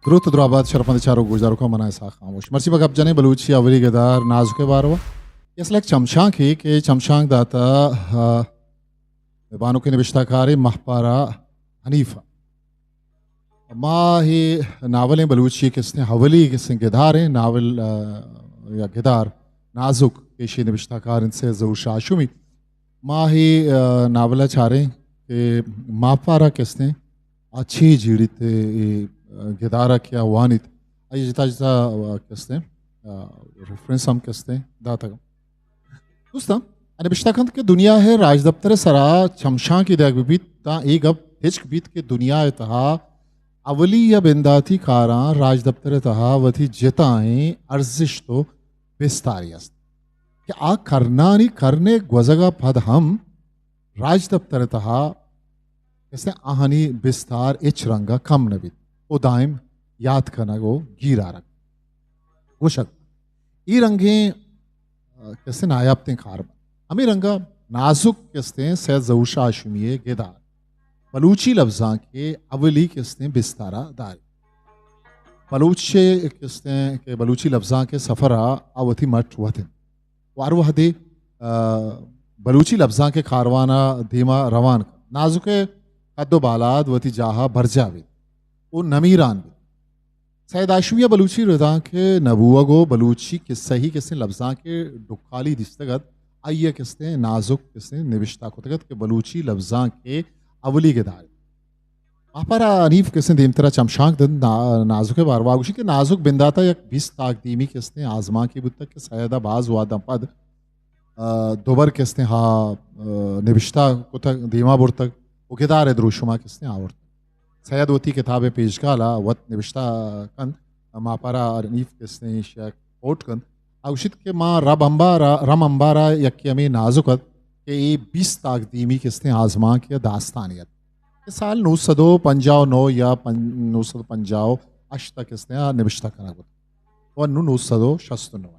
دروت و درابات شرپند چاروک گوشداروکاں، من آں اسحاق خاموش۔ مرچی ما گپ جنیں بلوچی اولی گدار نازک ءِ باروا۔ اے اصل یک چمشانکے کہ چمشانک داتہ، آ، بانکیں نبشتہ کارے مہپارہ حنیف ءَ۔ ما اے ناولیں بلوچی کستیں اولی کستیں گداریں ناول، آ، یا گدار نازک، ایشی نبشتہ کار انت سید ظہور شاہ ہاشمی۔ ما اے، آ، ناول ءَ چاریں کہ مہپارہ کستیں آ چے جیڑیت اے، آ، گدار ءَ کہ آ وانیت۔ آئی جتا جتا، آ، کستیں، آ، ریفرنس ہم کستیں داتگ۔ دوستاں، آ نبشتہ کنت کہ دنیا ءِ راجدپتر ءِ سرا چمشانکے دئیگ بہ بیت، تاں اے گپ ہچک بیت کہ دنیا ءِ تہا اولی یا بنداتی کاراں راجدپتر ءِ تہا وتی جتائیں ارزشت و بستارے است کہ آ کرنانی کرنے گوزگ ءَ پد ہم راجدپتر ءِ تہا کستیں آہانی بستار ہچ رنگ ءَ کم نہ بیت و دائم یات کنگ و گیر آرگ گوشگ۔ اے رنگیں، آ، کستیں نایاپتیں کار بنت۔ ہمے رنگ ءَ نازک کستیں سید ظہور شاہ ہاشمی ءِ گدار بلوچی لبزانک ءِ اولی کستیں بستار ءَ داریت۔ بلوچ ءِ کستیں کہ بلوچی لبزانک ءِ سفر ءَ آ وتی مٹ وت انت و ہر وہدے، آ، بلوچی لبزانک ءِ کاروان ءَ دیما روان کنت۔ نازک ءِ قد و بالاد وتی جاہ ءَ برجاہ بیت و نمیران بیت۔ سید ہاشمی ءَ بلوچی ردانک ءِ نہ بوگ و بلوچی کسہی کستیں لبزانک ءِ ڈکالی دیستگ ات، آئی ءَ کستیں نازک کستیں نبشتہ کتگ ات کہ بلوچی لبزانک ءِ اولی گدار انت۔ مہپارہ حنیف کستیں دیمترا چمشانک دنت نا-، نازک ءِ باروا گوشی کہ نازک بنداتا یک بیست تاکدیمی کستیں آزمانکے بوتگ کہ سید ءَ باز وہداں پد، آ، دوبر کستیں ہا، آ، نبشتہ کتگ، دیما برتگ و گدار ءِ دروشما کستیں آورتگ۔ سید وتی کتاب ءِ پیشگال ءَ وت نبشتہ کنت، مہپارہ حنیف کستیں ایشی ءَ کوٹ کنت۔ آ گوشیت کہ ما رب امبار ءَ، رم امبار ءَ یکے ہمے نازک ات کہ اے بیست تاکدیمی کستیں آزمانک یا داستانے ات کہ سال نو سد و پنجاہ و نو یا پن-، نو سد و پنجاہ و ہشت ءَ کستیں آ نبشتہ کنگ بوت و نوں نو سد و شست و نو ءَ۔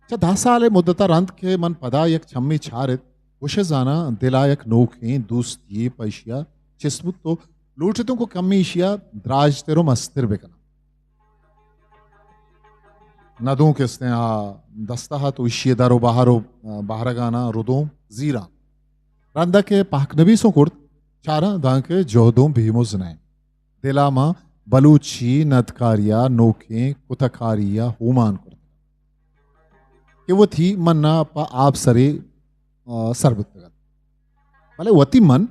چہ دہ سال ءِ مدت ءَ رند کہ من پدا یک چمے چارت، گوشئے زاناں دل ءَ یک نوکیں دوستی یے پہ ایشی ءَ چست بوت و لوٹتوں کہ کمے ایشی ءَ دراجتر و مستر بکناں۔ ندوں کستیں آ دست ءَ ات و ایشی ءِ در و بہر و بہرگاناں ردوں زیراں۔ رند ءَ کہ پہک نبیسوں کرت، چاراں دانکہ جہدوں بے مز نہ انت۔ دل ءَ ماں بلوچی ندکاری ءِ نوکیں کتہ کاری ءَ ہومان کرتگ کہ وتی من ءَ پہ آبسرے، آ، سر بوتگ ات۔ بلے وتی من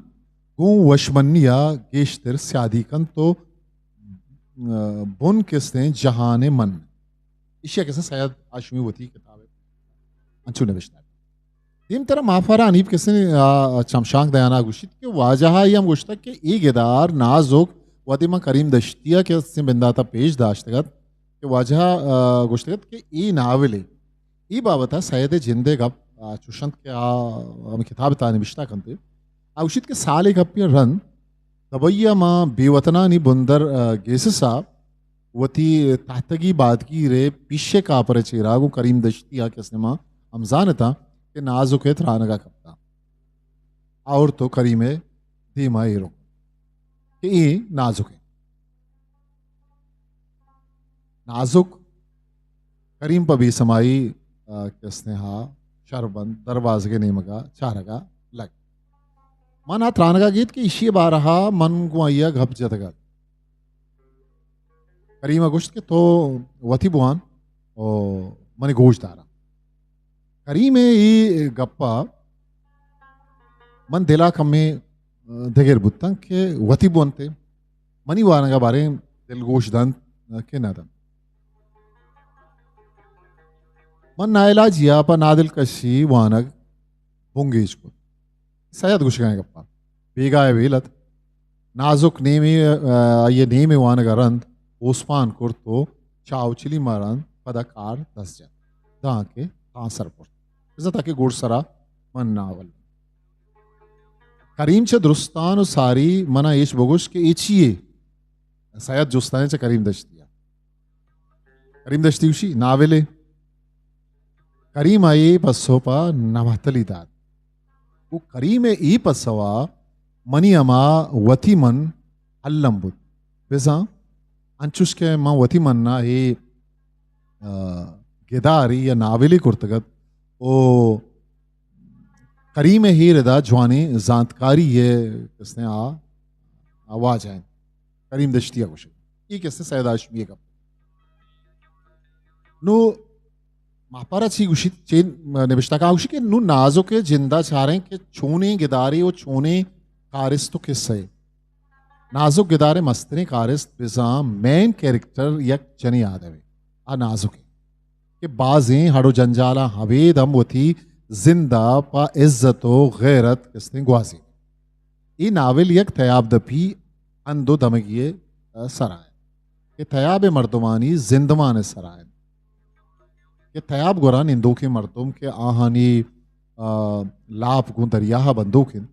گوں وشمنی ءَ گیشتر سیادی کنت و، آ، بن کستیں جہان ءِ من۔ ایشی ءَ کسے سید ہاشمی وتی کتاب ءَ انچو نبشتہ۔ دیمترا ماہپارہ حنیف کسے، آ، چمشانک دیان ءَ گوشیت کہ واجہ ءَ اے ہم گوشتگ کہ اے گدار نازک وہدے من کریم دشتی ءَ کسے بندات ءَ پیش داشتگ ات کہ واجہ ءَ، آ، گوشتگ ات کہ اے ناولے، اے بابت ءَ سید ءِ جند ءِ گپ، آ، چوش انت کہ آ ہمے کتاب ءِ تہا نبشتہ کنت۔ آ گوشیت کہ سالے گپے ءَ رند دبئی ءَ ماں بے وطنانی بندر، آ، گیسس ءَ وتی تہتگی بادگیر ءِ پیشیں کاپر ءِ چیرا گوں کریم دشتی ءَ کسے ما ہمزان اتاں کہ نازک ءِ ترانگ ءَ کپتاں۔ آورت و کریم ءِ دیما ایرو کہ اے نازک انت۔ نازک کریم پہ بے سمائی، آ، کستیں ہا شربند دروازگ ءِ نیمگ ءَ چارگ ءَ لگ۔ من آ ترانگ ءَ گیت کہ ایشی ءِ بارہ ءَ من گوں آئی ءَ گپ جتگ ات۔ کریم ءَ گوشت کہ تو وتی بوان و منی گوش داراں۔ کریم ءِ اے گپ ءَ من دل ءَ کمے دگر بوتاں کہ وتی بونت ءَ منی وانگ ءَ باریں دلگوش دنت کہ نہ دنت۔ من ناعلاجی ءَ پہ نادلکشی وانگ بنگیج کت۔ سید گوشگائیں گپاں بیگاہ ءِ ویل ات۔ نازک نیمے، آ، آئی ءِ نیمے وانگ ءَ رند اوسپان کرت و چاہ و چلیم ءَ رند پدا کار دست جت، دانکہ تانسر برت۔ بزاں تاکہ گڈسرا من ناول۔ کریم چہ درستان و ساری من ءَ ایش بگوش کہ اے چی یے؟ سید جستانے چہ کریم دشتی ءَ۔ کریم دشتی گوشی، ناولے۔ کریم ءَ اے پسو پہ نمہتلی دات۔ گوں کریم ءِ اے پسو ءَ منی ہما وتی من الم بوت۔ بزاں انچوش کہ من وتی منّا اے، آ، گدارے یا ناولے کرتگ ات او کریم ءِ اے ردا جوانیں زانتکاری ءِ کسے آ، آ واجہ انت۔ کریم دشتی ءَ گوشگ۔ اے کسے سید ہاشمی ءِ گپ۔ نوں ماہپارا چی گوشیت؟ چے نبشتہ کار گوشیت کہ نوں نازک ءِ جند ءَ چاریں کہ چونیں گدارے و چونیں کارست و کسہ ئے۔ نازک گدار ءِ مستریں کارست بزاں مین کریکٹر یک جنیں آدمے، آ نازک انت کہ بازیں ہڑ و جنجالاں ابید ہم وتی زند ءَ پہ عزت و غیرت کسے گوازینیت۔ اے ناول یک تیاب دپی ہند و دمگی ءِ، آ، سرا انت کہ تیاب ءِ مردمانی زندمان ءِ سرا انت کہ تیاب گورا نندوکیں مردم کہ آہانی، آ، لاپ گوں دریا ءَ بندوک انت،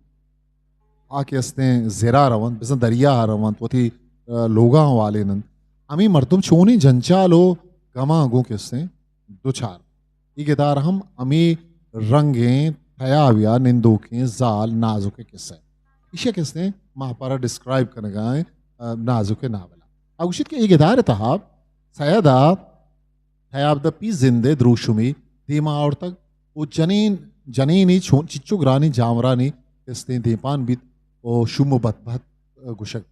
آ کہ استیں زرا رونت، بزاں دریا ءَ رونت، وتی، آ، لوگاں والیننت۔ ہمے مردم چونیں جنجال و گماں گوں کہ استیں دچار۔ اے گدار ہم ہمے رنگیں تیابے ءَ نندوکیں زال نازک ءِ کسہ۔ ایشی ءَ کسے ماہپارا ڈسکرائب کنگا ایں، آ، نازک ءِ ناول ءَ۔ آ گوشیت کہ اے گدار ءِ تہا سید ءَ تیاب دپی زند ءِ دروشمے دیما آورتگ و جنین، جنینے چون، چچو گرانیں جاورانے کسے دیمپان بیت و شوم و بت بت گوشگ۔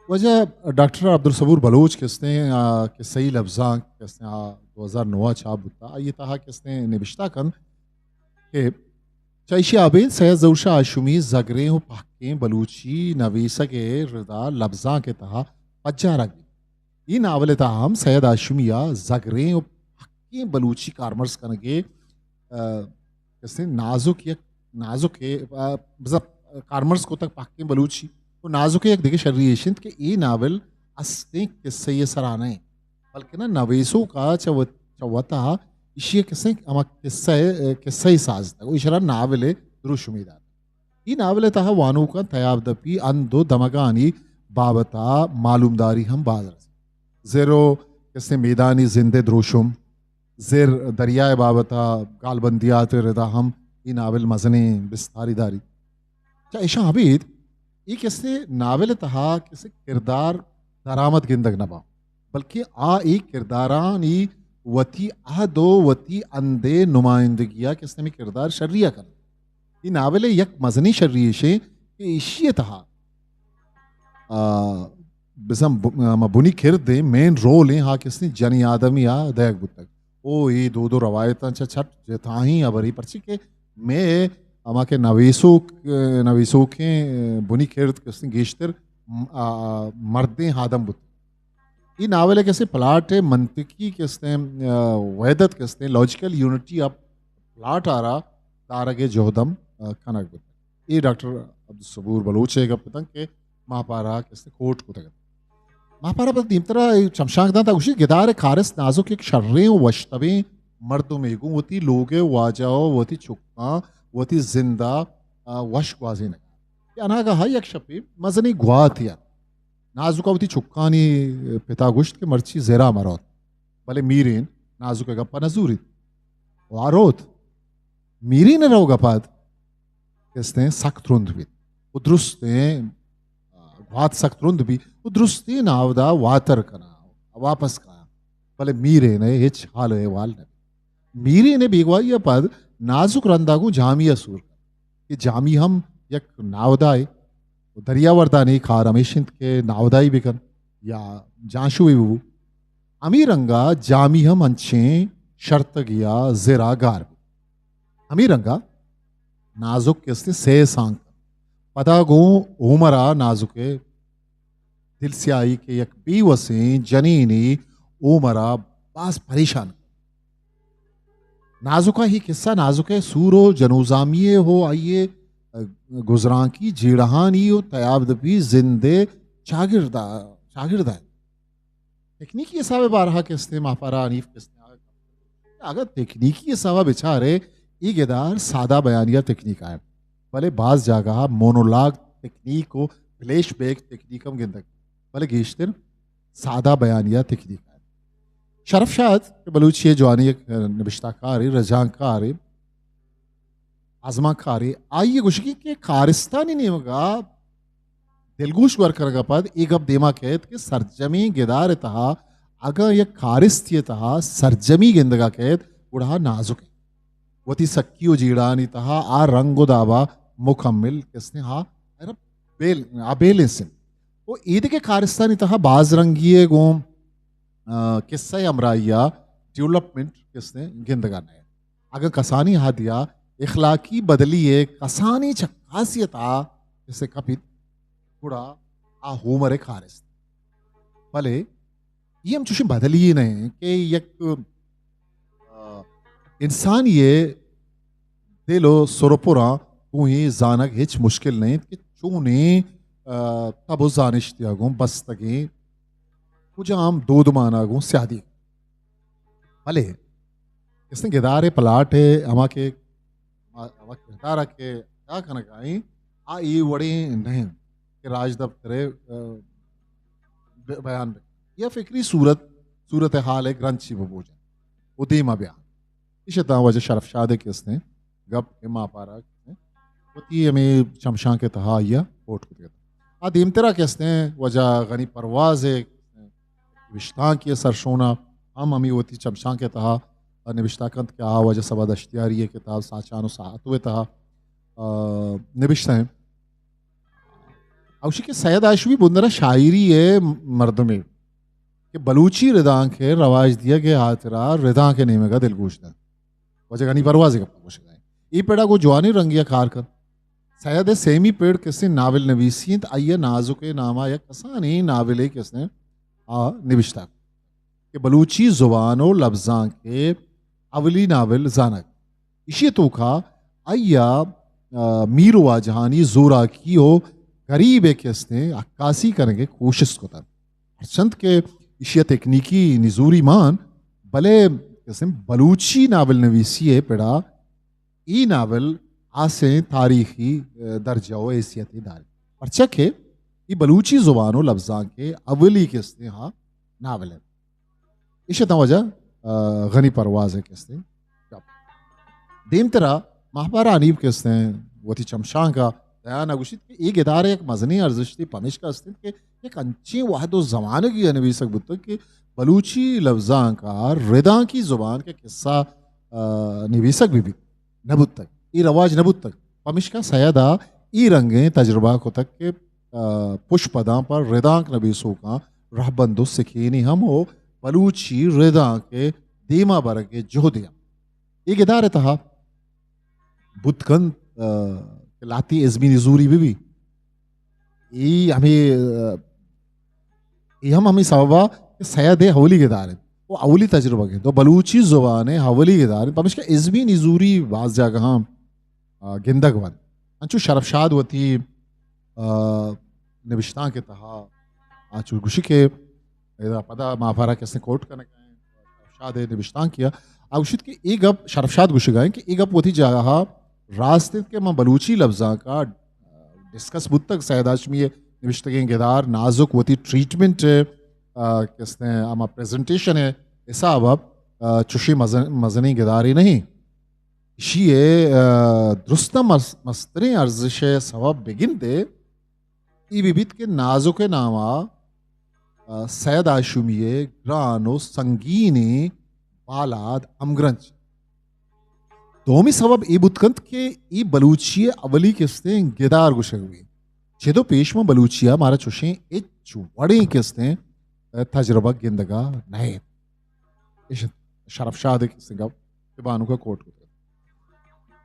واجہ ڈاکٹر عبدالصبور بلوچ کسے، آ، کسہی لبزانک کسے، آ، دو ہزار نو ءَ چاپ بوتا، آئی ءِ تہا کسے نبشتہ کنت کہ چہ ایشی ءَ ابید سید ظہور شاہ ہاشمی زگریں و پہکیں بلوچی نویسگ ءِ ردا لبزانک ءِ تہا پجارگ بیت۔ اے ناول ءِ تہا ہم سید ہاشمی ءَ زگریں و پہکیں بلوچی کارمرز کنگ ءِ، آ، کسے نازک یک، نازک ءِ، آ، بزاں کارمرز کتگ پہکیں بلوچی۔ و نازک ءِ یک دگہ شری ایش انت کہ اے ناول استیں کسہ ءِ سرا نہ انت، بلکنا نویسوک ءَ چہ وت، چہ وت ءَ ایشی ءَ کسے ہما کسہ ءِ، کسہ ءِ سازتگ و ایشرا ناول ءِ دروشمے داتگ۔ اے ناول ءِ تہا وانوکاں تیاب دپی ہند و دمگانی بابت ءَ معلومداری ہم باز رسیت۔ زر و کسے میدانی زند ءِ دروشم، زر دریا ءِ بابت ءَ گالبندیات ءِ ردا ہم اے ناول مزنیں بستاری داریت۔ چہ ایشاں ابید اے کسے ناول ءِ تہا کسے کردار درآمد گندگ نہ باں، بلکہ آ اے کردارانی وتی عہد و وتی ہند ءِ نمائندگی ءَ کسے ہمے کردار شری ءَ کناں۔ اے ناول ءِ یک مزنیں شری ایش انت کہ ایشی ءِ تہا، آ، بزاں ب-، ہما بنی کرد ءِ مین رول ءَ ہا کسے جنی آدمی ءَ دئیگ بوتگ۔ او اے دود و روایتاں چہ چٹ جتائیں ہبرے، پرچی کہ مئے ہما کہ نویسوک، نویسوکیں بنی کرد کسے گیشتر م-، آ، مردیں آدم بوت۔ اے ناول ءِ کسے پلاٹ ءِ منطقی کسے، آ، وحدت کسے لاجیکل یونٹی آف پلاٹ ءَ را دارگ ءِ جہد ہم، آ، کنگ بوت۔ اے ڈاکٹر عبدالصبور بلوچ ءِ گپ اتنت کہ ماہپارا کسے کوٹ کتگ ات۔ ماہپارا پدا دیمترا اے چمشانک دنت ءُ گوشیت، گدار ءِ کارست نازک یک شریں ءُ وشتبیں مردمے گوں وتی لوگ ءِ واجہ ءُ وتی چکاں وتی زند ءَ، آ، وش گوازینگ ءَ کہ اناگاہ ءَ یک شپے مزنیں گواتے ات۔ نازک ءَ وتی چکانی پت ءَ گوشت کہ مرچی زر ءَ مہ روت، بلے میرین نازک ءِ گپ ءَ نہ زوریت ءُ آ روت۔ میرین ءِ روگ ءَ پد کستیں سک ترند بیت ءُ درستیں، آ، گوات سک ترند بیت ءُ درستیں ناودا واتر کناں، واپس کایاں، بلے میرین ءِ ہچ حال ءُ احوال نہ بیت۔ میرین ءِ بیگواہی ءَ پد نازک رندا گوں جامی ءَ سور کنت کہ جامی ہم یک ناودائے ءُ دریاوردانی کار ہمیش انت کہ ناودائی بکن یا جانشوئی ببو۔ ہمے رنگا جامی ہم انچیں شرتگے ءَ زر ءَ گار بوت۔ ہمے رنگا نازک کستیں سئے سانگ، پدا گوں عمر ءَ نازک ءِ دل سیاہی کہ یک بے وسیں جنینے عمر ءَ باز پریشان کنت۔ نازک ءَ اے قصہ نازک ءِ سور ءُ جنوزامی ءِ ءُ آئی ءِ، ءَ، گزرانکی جیڑہانی ءُ تیابدپی زند ءِ چاگرد ءَ، چاگرد ءَ۔ تکنیکی حساب ءَ بارہا کستیں ماہپارا حنیف کستیں۔ اگاں تکنیکی حساب ءَ بچارے، اے گدار سادہ بیانیہ تکنیک ءَ انت، بلے باز جاگہ ءَ مونولاگ تکنیک ءُ فلیش بیک تکنیک ہم گندگ، بلے گیشتر سادہ بیانیہ تکنیک ءَ انت۔ شرف شاد کہ بلوچی ءِ جوانیں یک نبشتہ کارے، رجانک کارے، آزمانکارے، آئی ءِ گوشگی کہ کارستانی نیمگا دلگوش گور کنگ ءَ پد اے گپ دیما کئیت کہ سرجمیں گدار ءِ تہا اگاں یک کارستے ءِ تہا سرجمی گندگ ءَ کئیت، گڑا آ نازک انت۔ وتی سکی ءُ جیڑہانی تہا آ رنگ ءُ داب ءَ مکمل کستیں آ بیل-، آ بیلنس انت۔ ءُ اے دگہ کارستانی تہا باز رنگی ءِ گوں، آ، کسہ ءِ ہمراہی ءَ ڈیولپمنٹ کستیں گندگ ءَ نئیت۔ اگاں کسانیں حدے ءَ اخلاقی بدلی ءِ کسانیں چکاسے ءِ تہا کسے کپیت، گڑا آ ہومر ءِ کارست۔ بلے اے ہم چوشیں بدلی یے نہ انت کہ یک، آ، انسانے ءِ دل ءُ سر ءُ پراں گوں اے زانگ ہچ مشکل نہ انت کہ چونیں، آ، تب ءُ زانشتے ءَ گوں بستگیں، کجام دودمان ءَ گوں سیادی۔ بلے کستیں گدار ءِ پلاٹ ءِ ہما کہ، ہما کردار ءَ کہ ادا کنگ ءَ ایں، آ اے وڑیں نہ انت کہ راجدپتر ءَ، آ، بے-، بیان بہ، یا فکری صورت، صورتحال ءِ گرنچی بہ بوجن ءُ دیما بیان۔ ایشی ءِ تہا واجہ شرف شاد ءِ کستیں گپ ءِ ماپارا کستیں وتی ہمے چمشانک ءِ تہا آئی ءَ کوٹ کتگ ات۔ آ دیمترا کستیں واجہ غنی پرواز ءِ نبشتانکے ءِ سرشون ءَ ہم ہمے وتی چمشانک ءِ تہا نبشتہ کنت کہ آ واجہ صبا دشتیاری ءِ کتاب ساچان ءُ ساہتو ءِ تہا، آ، نبشتہ انت۔ اوشی کہ سید ہاشمی بندرا شاعری ءِ مردمے کہ بلوچی ردانک ءِ رواج دیگ ءِ ہاترا ردانک ءِ نیمگ ءَ دلگوش دنت۔ واجہ غنی پرواز ءِ گپ ءَ گوشگ ءَ ایں۔ اے پڑ ءَ گوں جوانیں رنگے ءَ کار کنت۔ سید ءِ سیمی پڑ کسیں ناول نویسی انت، آئی ءَ نازک ءِ نام ءَ یک کسانیں ناولے کسیں آ نبشتہ کہ بلوچی زبان ءُ لبزانک ءِ اولی ناول زانگ۔ ایشی ءِ توکا آئی ءَ، آ، میر ءُ واجہانی زوراکی ءُ گریب ءِ کستیں عکاسی کنگ ءِ کوشست کتگ۔ ہرچند کہ ایشی ءَ تکنیکی نزوری مان، بلے کسیں بلوچی ناول نویسی ءِ پڑا اے ناول ہاسیں تاریخی، آ، درجہ ءُ حیثیتے داریت۔ پرچا کہ اے بلوچی زبان ءُ لبزانک ءِ اولی کستیں ہا ناول انت۔ ایشی ءِ تہا واجہ، آ، غنی پرواز ءِ کستیں گپ۔ دیمترا ماہپارہ حنیف کستیں وتی چمشانک ءَ دیان ءَ گوشیت کہ اے گدار ءِ یک مزنیں ارزشتے پمیشکا است انت کہ یک انچیں وہد ءُ زمانگے ءَ نویسگ بوتگ کہ بلوچی لبزانک ءَ ردانکی زبان کہ کسہ، آ، نویسگ بہ بیت، نہ بوتگ، اے رواج نہ بوتگ۔ پمیشکا سید ءَ اے رنگیں تجربہ کتگ کہ، آ، پشپداں پہ ردانک نبیسوکاں رہبند ءُ سکینے ہم ءُ بلوچی ردانک ءِ دیما برگ ءِ جہدے ہم۔ اے گدار ءِ تہا بوت کنت، آ، کہ لہتے ازمی نزوری بہ بی۔ اے ہمے، آ، اے ہم ہمے سبب ءَ کہ سید ءِ اولی گدار انت ءُ اولی تجربگ انت ءُ بلوچی زبان ءِ اولی گدار انت، پمیشکا ازمی نزوری باز جاگہاں، آ، گندگ بنت۔ انچو شرف شاد وتی، آ، نبشتانک ءِ تہا آ چو گوشی کہ ادا پدا ماہپارہ کسیں کوٹ کنگ ءَ ایں، شرف شاد ءِ نبشتانکے ءَ۔ آ گوشیت کہ اے گپ، شرف شاد گوشگ ءَ ایں کہ اے گپ وتی جاگہ ءَ راست انت کہ من بلوچی لبزانک ءَ ڈسکس بوتگ، سید ہاشمی ءِ نبشتگیں گدار نازک وتی ٹریٹمنٹ ءِ، آ، کستیں ہما پریزنٹیشن ءِ حساب ءَ، آ، چوشیں مزن-، مزنیں گدارے نہ انت۔ ایشی ءِ، آ، درستاں مس-، مستریں ارزش ءِ سبب بگندے اے بہ بیت کہ نازک ءِ نام ءَ، آ، سید ہاشمی ءِ گران ءُ سنگینیں بالاد ہمگرنچ۔ دومی سبب اے بوت کنت کہ اے بلوچی ءِ اولی کستیں گدار گوشگ بیت۔ چد ءُ پیش ما بلوچی ءَ مارا چوشیں ہچ وڑیں کستیں، آ، تجربہ گندگ ءَ نہ انت۔ ایش شرف شاد ءِ کستیں گپ کہ بانک ءَ کوٹ کتگ۔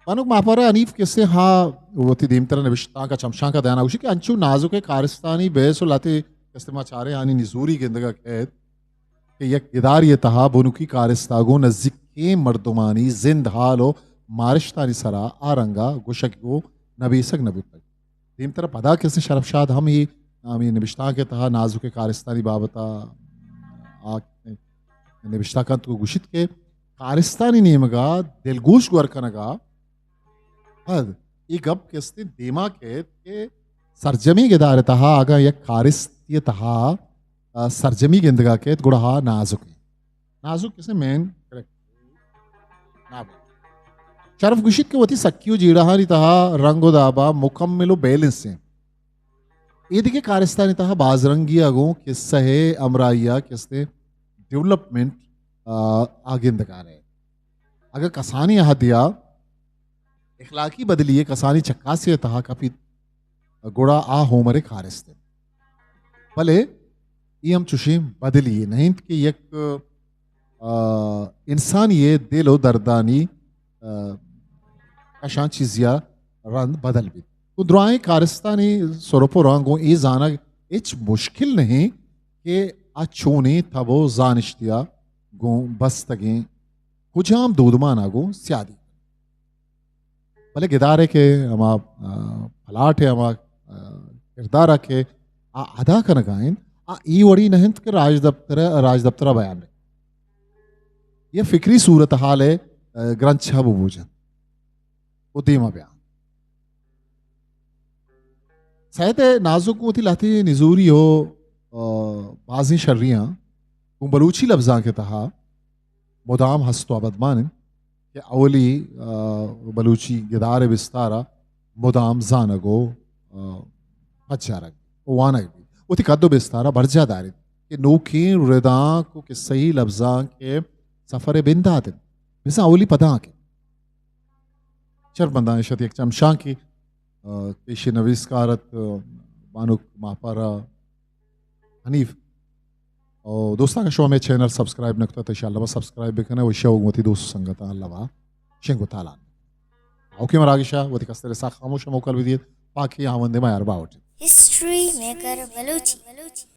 بانک ماہپارہ حنیف کستیں ہا وتی دیمترا نبشتانک ءَ چمشانک ءَ دیان ءَ گوشی کہ انچو نازک ءِ کارستانی بحث ءُ لہتے کستیں ما چاریں آنی نزوری گندگ ءَ کئیت کہ یک گدارے ءِ تہا بنکی کارست ءَ گوں نزیکیں مردمانی زند حال ءُ مارشتانی سرا آ رنگ ءَ گوشگ ءُ نبیسگ نہ بوتگ۔ دیمترا پدا کسیں شرف شاد ہم اے ہمے نبشتانک ءِ تہا نازک ءِ کارستانی بابت ءَ آ نبشتہ کنت ءُ گوشیت کہ کارستانی نیمگ ءَ دلگوش گور کنگ ءَ پد اے گپ کستیں دیما کئیت کہ سرجمیں گدار ءِ تہا اگاں یک کارستے ءِ تہا، آ، سرجمی گندگ ءَ کئیت گڑا آ نازک انت۔ نازک کسے مین کریکٹر۔ نابود۔ شرف گوشیت کہ وتی سکی ءُ جیڑہانی تہا رنگ ءُ داب ءَ مکمل ءُ بیلنس انت۔ اے دگہ کارستانی تہا باز رنگی ءَ گوں قصہ ءِ ہمراہی ءَ کہ استیں ڈیولپمنٹ، آ، آ گندگار ایں۔ اگاں کسانیں حدے ءَ اخلاقی بدلی ءَ کسانیں چکاسے ءِ تہا کپیت، گڑا آ ہومر ءِ کارست اِنت۔ بلے اے ہم چوشیں بدلی یے نہ اِنت کہ یک، آ، انسانی ءِ دل ءُ دردانی، آ، کشاں چیزے ءَ رند بدل بیت۔ گوں درائیں کارستانی سر ءُ پراں گوں اے زانگ ہچ مشکل نہ اِنت کہ آ چونیں تب ءُ زانشتے ءَ گوں بستگیں کجام دودمان ءَ گوں سیادی۔ بلے گدار ءِ کہ ہما، آ، پلاٹ ءِ ہما، آ، کردار ءَ کہ آ ادا کنگ ءَ اِنت، آ اے وڑی نہ اِنت کہ راجدپتر ءَ، راجدپتر ءَ بیان بہ، یا فکری صورتحال ءِ، آ، گرنچ ءَ بہ بوجنت ءُ دیم ءَ بیان۔ سید ءِ نازک گوں وتی لہتیں نزوری ءُ، آ، بازیں شریاں گوں بلوچی لبزانک ءِ تہا مدام ہست ءُ ابدمان اِنت کہ اولی، آ، بلوچی گدار ءِ بستار ءَ مدام زانگ ءُ، آ، پجارگ ءُ وانگ بیت۔ وتی قد ءُ بستار ءَ برجاہ داریت کہ نوکیں ردانک ءُ قصہی لبزانک ءِ سفر ءِ بندات اِنت۔ بزاں اولی پدانک اِنت۔ شرپمنداں ایش اَت یک چمشانکے، آ، پیشیں نویسکار اَت، آ، بانک ماہپارہ حنیف۔ او دوستاں، اگر شما ہمے چینل سبسکرائب نہ کتگ، تو انشاءاللہ ما سبسکرائب بکن ات، او شو گوں وتی دوست سنگتاں اللہ وا شنگ ءُ تالان۔ اوکے، مراگش ءَ وتی کستر ءِ ساہ خاموش ءَ موکل بدیت، پاکیں ہاوند ءِ میار باوٹ۔ History maker Balochi.